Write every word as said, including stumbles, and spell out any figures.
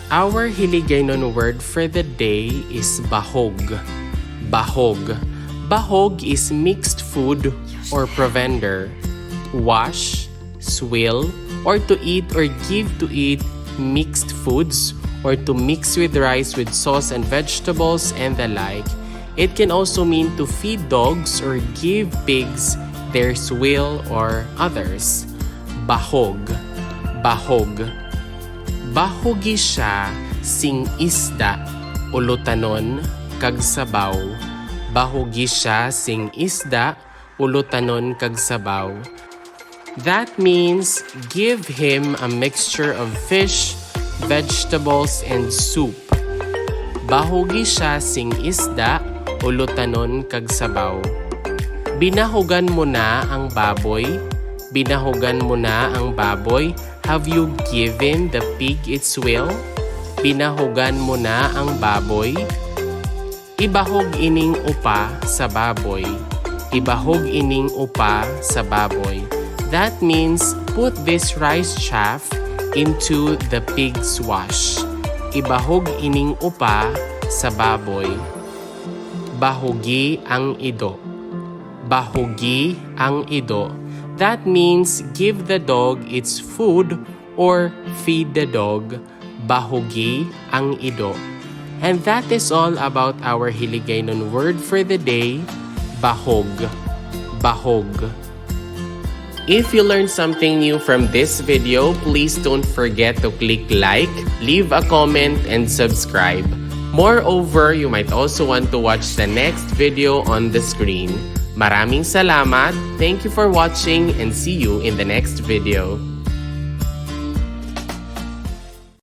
Our Hiligaynon word for the day is bahog. Bahog. Bahog is mixed food or provender. Wash, swill, or to eat or give to eat mixed foods, or to mix with rice with sauce and vegetables and the like. It can also mean to feed dogs or give pigs their swill or others. Bahog. Bahog. Bahugi siya sing isda, ulutanon, kag sabaw. Bahugi siya sing isda, ulutanon, kag sabaw. That means give him a mixture of fish, vegetables, and soup. Bahugi siya sing isda, ulutanon, kag sabaw. Binahugan mo na ang baboy? Binahugan mo na ang baboy? Have you given the pig its will? Binahugan mo na ang baboy? Ibahog ining upa sa baboy. Ibahog ining upa sa baboy. That means put this rice chaff into the pig's wash. Ibahog ining upa sa baboy. Bahugi ang ido. Bahugi ang ido. That means give the dog its food or feed the dog. Bahugi ang ido. And that is all about our Hiligaynon word for the day, bahog. Bahog. If you learned something new from this video, please don't forget to click like, leave a comment, and subscribe. Moreover, you might also want to watch the next video on the screen. Maraming salamat, thank you for watching, and see you in the next video.